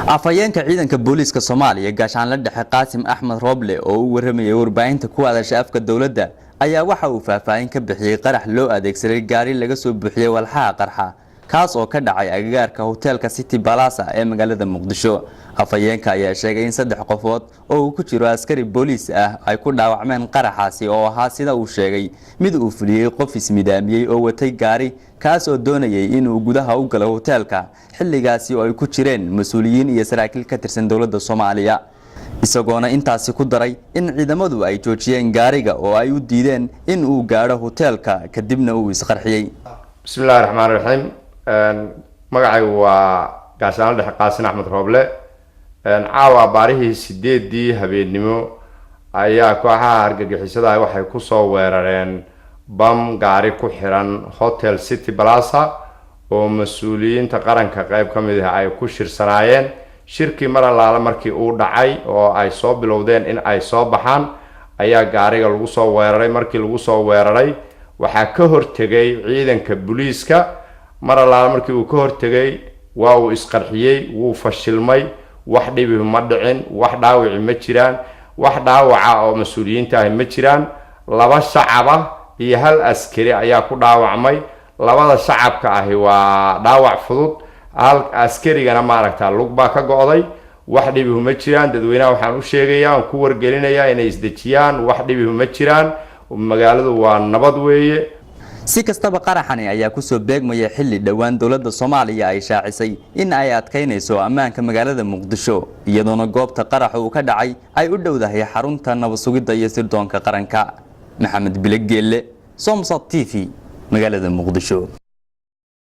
Afhayeenka ciidanka booliiska Soomaaliya, Gaashaanle Dhexe Qaasim Axmed Rooble, oo u waramayay warbaahinta ku hadasha afka dowladda, ayaa waxa uu faahfaahin ka bixiyey qarax loo adeegsaday gaari laga soo buuxiyey walxaha qarxa, kaas oo ka dhacay agagaarka hoteelka City Palace ee magaalada Muqdisho. Afhayeenka ayaa sheegay in saddex qofood oo uu ku jiro askari booliis ah ay ku dhaawacmeen qaraxaasi, oo ahaa, sida uu sheegay, mid uu fuliyey qof ismidaamiyey oo watay gaari, kaas oo doonayay inuu gudaha u galo hoteelka xilligaasi oo ay ku jireen mas-uuliyiin iyo saraakiil ka tirsan dowladda Soomaaliya, isagoona intaasi ku daray in ciidamadu ay joojiyeen gaariga oo ay u diideen in uu gaadho hoteelka, kadibna uu isqarxiyey. Bismi illahi raxmaan raxiim. Magacaygu waa Gaashaanle Dhexe Qaasin Axmed Rooble. Caawa baarihii 8dii habeennimo ayaa kooxaha argagixisada waxay kusoo weerareen bam gaari ku xiran Hotel City Palace oo mas-uuliyiinta qaranka qeyb ka mid ah ay ku shirsanaayeen. Shirkii mar allaale markii uu dhacay oo ay soo bilowdeen in ay soo baxaan ayaa gaariga lagu soo weeraray. Markii lagu soo weeraray, waxaa ka hortegay ciidanka booliiska. Mar allaale markii uu ka hortegay, waa uu isqarxiyey, wuu fashilmay. Wax dhibi ma dhicin, wax dhaawici ma jiraan, wax dhaawaca oo mas-uuliyiinta ahi ma jiraan. Laba shacaba iyo hal askari ayaa ku dhaawacmay. Labada shacabka ahi waa dhaawac fudud, hal askarigana maaragta lug baa ka go'day. Wax dhibihu ma jiraan. Dadweynaha waxaan u sheegayaa aan ku wargelinayaa inay isdejiyaan. Wax dhibihu ma jiraan, magaaladu waa nabad weeye. Si kastaba, qaraxani ayaa kusoo beegmaya xilli dhowaan dowladda Soomaaliya ay shaacisay in ay adkaynayso ammaanka magaalada Muqdisho, iyadoona goobta qaraxa uu ka dhacay ay u dhowdahay xarunta nabad sugidda iyo sirdoonka qaranka. Maxamed Bilegeelle, Somsat TV, magaalada Muqdisho.